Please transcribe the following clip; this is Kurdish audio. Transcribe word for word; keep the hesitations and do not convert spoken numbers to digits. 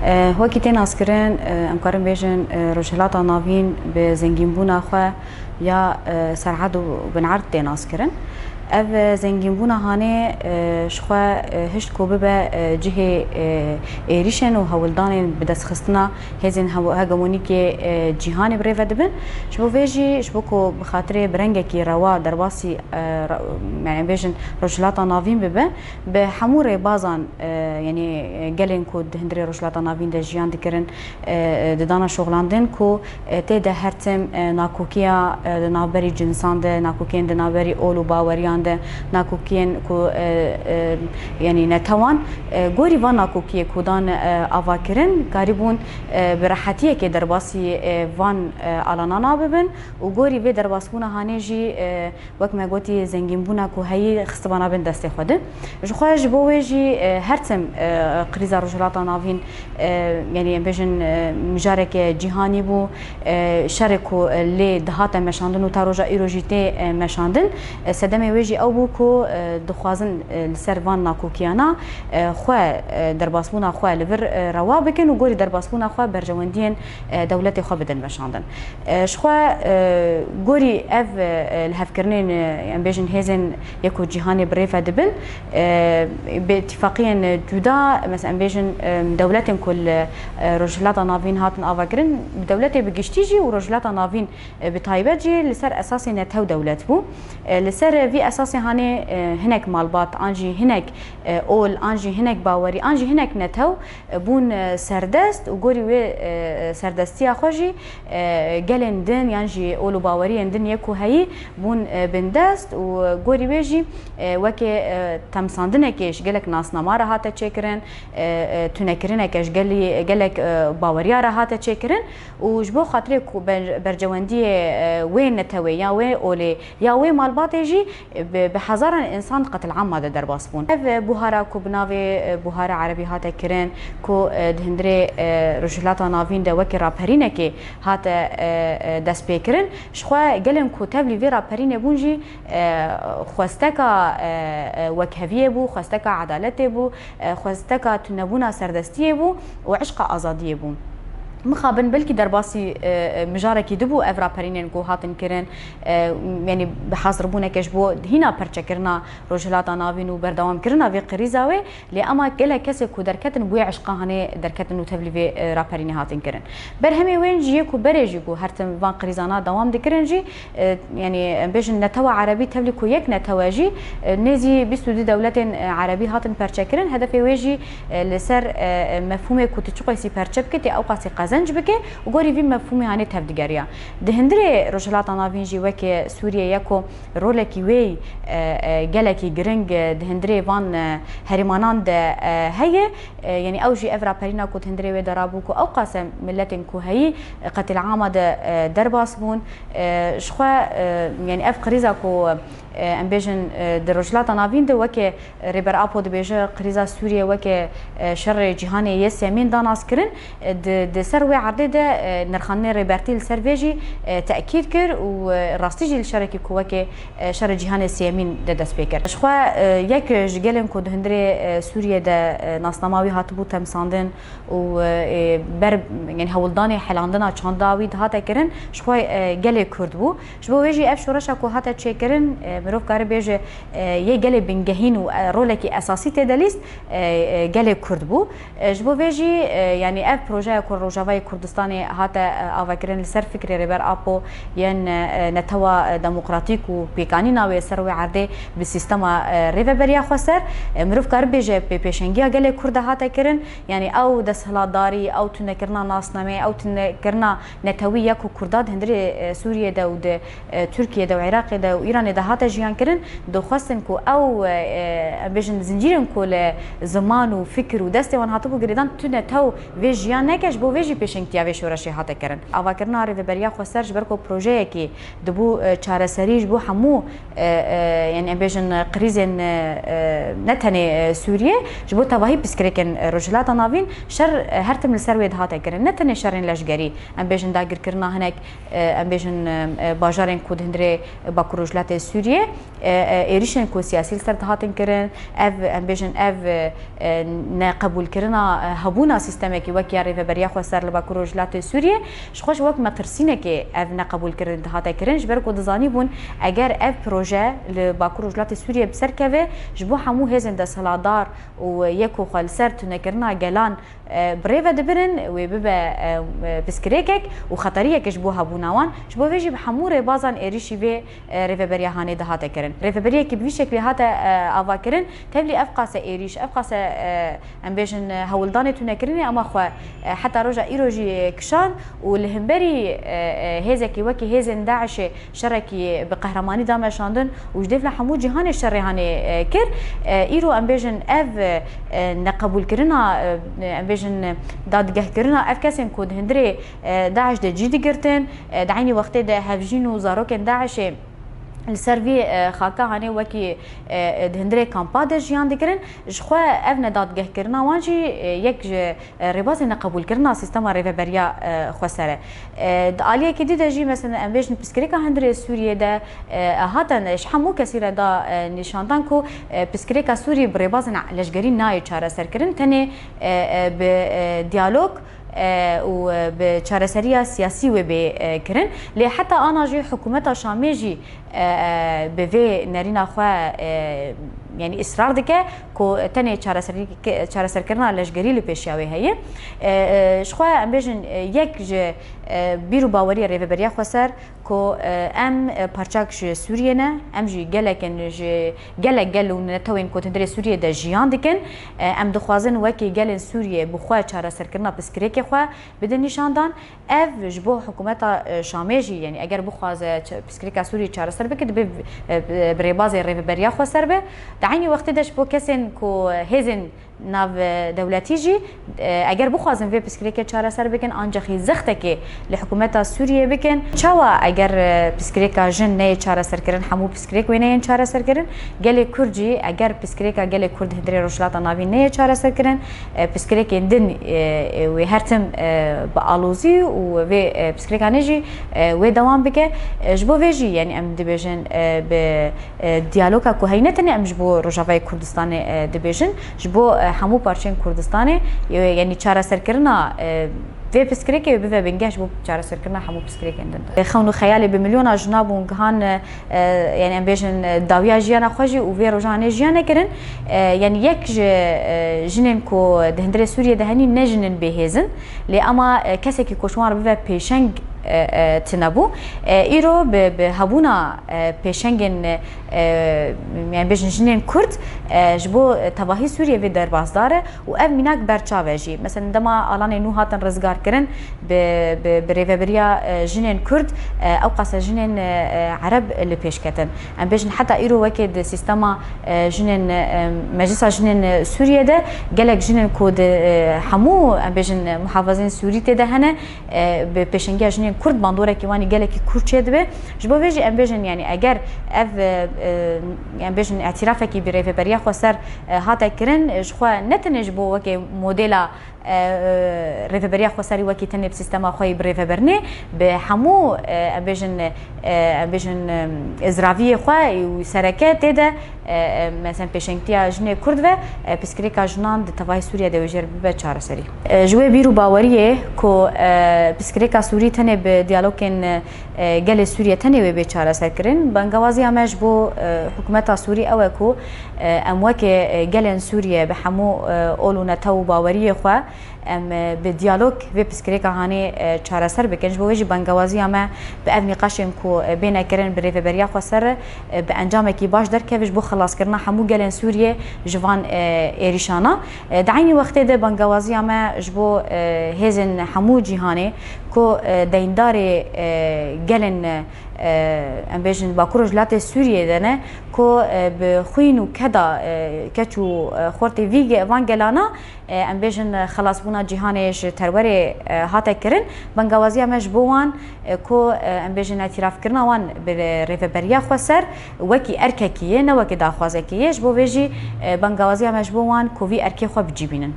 E, wekî tê naskirin, e, em karin bêjin, e, Rojhilata Navîn bi zengînbûna xwe ya, e, serhad û binerd tê naskirin. Ev, e, zengînbûna hanê, e, ji xwe, e, hişt ku bibe, e, cihê, e, êrîşên û hewldanên bidestxistina hêzên hew-, hegemonîkê, e, cîhanê bi rê ve dibin. Ji bo vê jî, ji bo ku bi xatirê bi rengekî rewa derbasî, e, re-, yani bêjin Rojhilata Navîn bibe, bi hemû rêbazan, e, yanî, e, gelên ku di hundirê Rojhilata Navîn de jiyan dikirin, e, e, didana şoxlandin ku, e, tê de her tim, e, nakokiya, e, di navberî cinsan de, nakokiyên di navberî ol û baweriyan de, nakokiyên ku, e, e, yanî netewan, e, gorî van nakokiyê ku dan, e, avakirin, karîbûn, e, bi rehetiyekê derbasî, e, van, e, alana nabibin û gorî vê derbasbûna hanê jî, e, wek me gotî, zengînbûna ku heyî xistibana bin destê xwe de. Ji xwe ji bo wê jî, e, her tim, e, krîza Rojhilata Navîn, e, yanî em bêjin, e, mijareke cîhanî bû, e, şerê ku, e, lê dihate meşandin û ta roja îro jî tê, e, meşandin. E, sedemê wê jî ew bû ku, e, dixwazin, e, li ser van nakokiyana, e, xwe, e, derbasbûna xwe li vir, e, rewa bikin û gorî derbasbûna xwe berjewendiyên, e, dewletê xwe bidin meşandin. E, ji xwe, e, gorî ev, e, lihevkirinên, e, em bêjin hêzên yek û cîhanê bi rê ve dibin, e, bi îtîfaqiyên cuda, mesela em bêjin, e, dewletên ku li, e, Rojhilata Navîn hatin avakirin, dewletê bi giştî jî û Rojhilata Navîn, e, bi taybet jî li ser esasê netew dewlet bû. E, li ser vî esasê hanê, e, hinek malbat an jî hinek, e, ol an jî hinek bawerî an jî hinek netew, e, bûn, e, serdest û gorî wê, e, serdestiya xwe jî, e, gelên din yan jî ol û baweriyên din yê ku heyî bûn, e, bindest û gorî wê jî, e, wekê, e, temsandinekê ji gelek nasnama re hate çêkirin, e, e, tunekirineke ji gelî, gelek, e, baweriya re hate çêkirin û ji bo xatirê ku ber-, bercewendiyê, e, wê netewê ya wê olê ya wê malbatê jî, e, bi, bi hezaran însan qetilama de derbas bûn. Ev, e, buhara ku bi navê, e, buhara erebî hate kirin, ku, e, di hundirê, e, Rojhilata Navîn de wekî raperînekê hate, e, e, destpêkirin, ji xwe gelên ku tevlî vê raperînê bûn jî, e, xwesteka, e, e, wekheviyê bû, xwesteka edaletê bû, e, xwesteka tunebûna serdestiyê bû û eşqa azadiyê bû. Mixabin belkî derbasî, e, e, mijarekî dibû ev raperînên ku hatin kirin, e, yanî bi hazirbûneke ji bo hîna perçekirina Rojhilata Navîn û berdewamkirina vê krîza wê, lê ema gelek kesê ku derketin, bi wê eşqa hanê derketin û tevlî vê, e, raperînê hatin kirin. Berhemê wên jî yê ku berê jî ku her tim van krîzana dewam dikirin jî, e, yanî em bêjin netewa erebî tevlî ku yek netewe jî, e, nêzî bîst û du dewletên, e, erebî hatin perçekirin. Hedefê wê jî, e, li ser, e, e, mefhûmê ku tu çiqasî perçe bike, tê ewqasî qezenc bike û gorî vî mefhûmê hanê tevdigeriya. Di hundirê Rojhilata Navîn jî weke Sûriye ye ku rolekî wê, e, e, gelekî giring, e, di hundirê van, e, herêmanan de, e, heye. E, yanî ew jî ev raperîna ku di hundirê wê de rabû ku ewqase miletên ku heyî, e, qetilama de, e, derbas bûn. E, ji xwe, e, yanî ev krîza ku, e, em bêjin, e, di Rojhilata Navîn de weke Rêber Apo dibêje, krîza Sûriye weke, e, şerê cîhanê yê sêmîn da naskirin. E, di, di ser wê erdê de, e, nirxandinê Rêbertî li ser vê jî, e, tekîd kir û, e, rastî jî li şerekî ku weke, e, şerê cîhanê sêmîn de dest pê kir. Ji xwe, e, yek ji gelên ku di hundirê, e, Sûriye de, e, nasnama wî hatibû temsandin û, e, ber, yanî hewldanê helandina çanda wî dihate kirin, ji xwe, e, gelê Kurd bû. Ji bo wê jî ev şoreşa ku hate çêkirin, e, mirov kare bêje, e, yê gelê bingehîn û, e, rolekî esasî tê de lîst, e, e, gelê Kurd bû. E, ji bo vê jî, e, yanî ev projeya ku Rojavayê Kurdistanê hate, e, avakirin li ser fikrê Rêber Apo yên, e, netewa, e, demokratîk û pêkanîna wê ser wê erdê bi sîstema, e, rêveberiya xweser, e, mirov kare bêje pê-, pêşengiya gelê Kurd de hate kirin. Yanî ew desthilatdarî, ew tunekirina nasnameyê, ew tunekirina netewî ya ku Kurda di hundirê, e, Sûriyê de û di, e, Tirkiyê de û Iraqê de û Îranê de hate jiyan kirin, dixwestin ku ew, e, e, em bêjin zincîrên ku li ziman û fikir û destê wan hatibû girêdan, tu netew vê jiyan neke, ji bo vê jî Pêşengtiya vê şoreşê hate kirin. Avakirina Rêveberiya Xweser ji ber ku projeyekî dibû, e, çareserî ji bo hemû, e, e, yanî em bêjin, e, krîzên, e, e, ne tenê, e, Sûriyê, ji bo tevahî pirsgirêkên, e, Rojhilata Navîn, şer, e, her tim li ser wê dihate kirin. Ne tenê şerên leşgerî, em bêjin dagirkirina hinek, e, em bêjin, e, e, bajarên ku di hundirê Bakur Rojhilatê Sûriyê, e, e, êrîşên ku siyasî li ser dihatin kirin, ev, em bêjin, ev, e, e, neqebûlkirina, e, hebûna sîstemekî wek ya Rêveberiya Xweser li Bakur Rojhilatê Sûriyê, ji xwe ji wek metirsînekê ev neqebûlkirin dihate kirin, ji ber ku dizanîbûn, eger ev proje li Bakur Rojhilatê Sûriyê bi ser keve, ji bo hemû hêzên desthilatdar û yek û xwe li ser tunekirina gelan, e, bi rê ve dibirin, wê bibe, e, e, pirsgirêkek û xeteriyek ji bo hebûna wan. Ji bo vê jî bi hemû rêbazan êrîşî vê, e, rêveberiya hanê dihate kirin. Rêveberiyekî bi vî şeklî hate, e, avakirin, tevlî ev qase êrîş, ev qase, e, em bêjin, e, hewldanê tunekirinê, ema xwe, e, heta roja îro jî kişand û li hemberî, e, e, hêzekî wekî hêzên DAIŞê şerekî bi qehremanî da meşandin û ji dêvla hemû cîhanê şerê hanê, e, kir. E, îro em bêjin ev, e, neqebûlkirina, e, em bêjin dadgehkirina ev kesên ku di hundirê, e, DAIŞ de cî digirtin, e, di eynî wextê de hevjîn û zarokên DAIŞê li ser vî, e, xaka hanê wekî, e, di hundirê kampa de jiyan dikirin. Ji xwe ev nedadgehkirina wan jî, e, yek ji e, rêbazên neqebûlkirina sîstema rêveberiya, e, xweser e. E, di aliyekî dî de jî, mesela, em bêjin pirsgirêka hundirê Sûriyê de, e, hate ji hemû kesî re da, e, nîşandan ku, e, pirsgirêka Sûriyê bi rêbazên leşgerî nayê çareserkirin, tenê, e, e, bi, e, diyalog, e, û, e, bi çareseriya siyasî wê bê, e, kirin. Lê heta ana jî hikûmeta Şamê jî e, e, bi vê nerîna xwe, e, yanî israr dike ku tenê çareserî-, çareserkirina leşgerî li pêşiya wê heye. E, e, ji xwe em bêjin, e, yek ji, e, bîr û baweriya Rêveberiya Xweser ku, e, em, e, parçak ji Sûriyê ne, em jî gelek in ji gelek gel û netewên ku di hundirê Sûriyê de jiyan dikin. E, em dixwazin wekî gelên Sûriyê bi xwe çareserkirina pirsgirêkê xwe bidin nîşandan. Ev ji bo hikûmeta, e, Şamê jî, yanî eger bixwaze ç-, pirsgirêka Sûriyê çareser bike, dibe, e, bi rêbazê Rêveberiya Xweser be. Di eynî wextê de ji bo kesên ku hêzên nav, e, dewletî jî, e, eger bixwazin vê pirsgirêkê çareser bikin, ancexî zextekê li hikûmeta Sûriyê bikin. Çawa eger, e, pirsgirêka jin neyê çareserkirin, hemû pirsgirêk wê neyên çareserkirin? Gelê Kurd jî, eger pirsgirêka gelê Kurd di hundirê Rojhilata Navîn neyê çareserkirin, e, pirsgirêkên din, e, e, wê her tim, e, bi alozî û vê, e, pirsgirêkanê jî, e, wê dewam bike. E, ji bo vê jî, yanî em dibêjin, e, bi, e, diyaloga ku heyî ne tenê em ji bo Rojavayê Kurdistanê, e, dibêjin, ji bo, e, hemû parçeyên Kurdistanê, e, yanî çareserkirina, e, vê pirsgirêkê wê bibe bingeh ji bo çareserkirina hemû pirsgirêkên din. E, xewn û xeyalê bi milyona jina bûn gihan, e, e, yanî em bêjin, e, dawiya jiyana xwe jî û vê rojanê jiyan nekirin. E, yanî yek ji, e, jinên ku di hundirê Sûriyê de henî ne jinên bêhêz in, lê ema, e, kesekî ku ji wan re bibe pêşeng, e, e, tune bû. E, îro bi, bi hebûna, e, pêşengên, e, yanî bêjin jinên Kurd, e, ji bo tevahî Sûriyê vê derbasdar e. Û ev mînak berçav e jî. Mesela dema Alanê Nû hatin rizgarkirin, bi, bi, bi rêveberiya, e, jinên Kurd, e, ew qase jinên, e, e, Ereb li pêş ketin. Em bêjin heta îro wekê di sîstema, e, jinên, e, Meclisa Jinên, e, Sûriyê de gelek jinên ku di, e, hemû, em bêjin, e, muhafazên Sûrî tê de hene, e, bi pêşengiya jinên Kurd bandorekî wanî gelekî kûr çêdibe. Ji bo vê jî em bêjin, yanî eger ev, e, e, em bêjin îtirafekî bi Rêveberiya Xweser, e, hate kirin, ji xwe ne tenê ji bo wekê modela, e, e, Rêveberiya Xweserî wekî tenê bi sîstema xwe yî bi rêvebirinê, bi hemû, e, em bêjin, e, em bêjin, e, izraviyê xwe û sereke tê de, e, e, mesela pêşengtiya jinê Kurd ve, e, pirsgirêka jinan di tevahî Sûriye de wê jê re bibe çareserî. E, ji wê bîr û baweriyê ku, e, pirsgirêka Sûrî tenê bi diyalogên, e, gelê Sûriye tenê wê bê çareserkirin. Bengawaziya me ji bo, e, hikûmeta Sûrî ew e ku, e, em weke, e, gelên Sûriye bi hemû, e, ol û netew û baweriyê xwe, em, e, bi diyalog vê pirsgirêka hanê, e, çareser bikin. Ji bo wê jî bengawaziya me bi ev nîqaşên ku, e, bêne kirin bi Rêveberiya Xweser, e, bi encamekî baş derkeve ji bo xelaskirina hemû gelên Sûriyê ji van, e, êrîşana. E, di eynî wextê de bengawaziya me ji bo, e, hêzên hemû cîhanê ku, e, deyndarê, e, gelên, e, e, em bêjin Bakur Rojhilatê Sûriyê de ne ku, e, bi xwîn û keda, e, keç û, e, xortê vî ge-, van gelana, e, em bêjin, e, xelasbûna cîhanê ji terwerê, e, hate kirin. Bengawaziya me ji bo wan, e, ku, e, em bêjin îtîrafkirina wan bi rêveberiya xweser wekî erkekî ye, ne wekî daxwazekî ye. Ji bo vê jî, e, bengawaziya me ji bo wan ku vî erkê xwe bi cî bînin.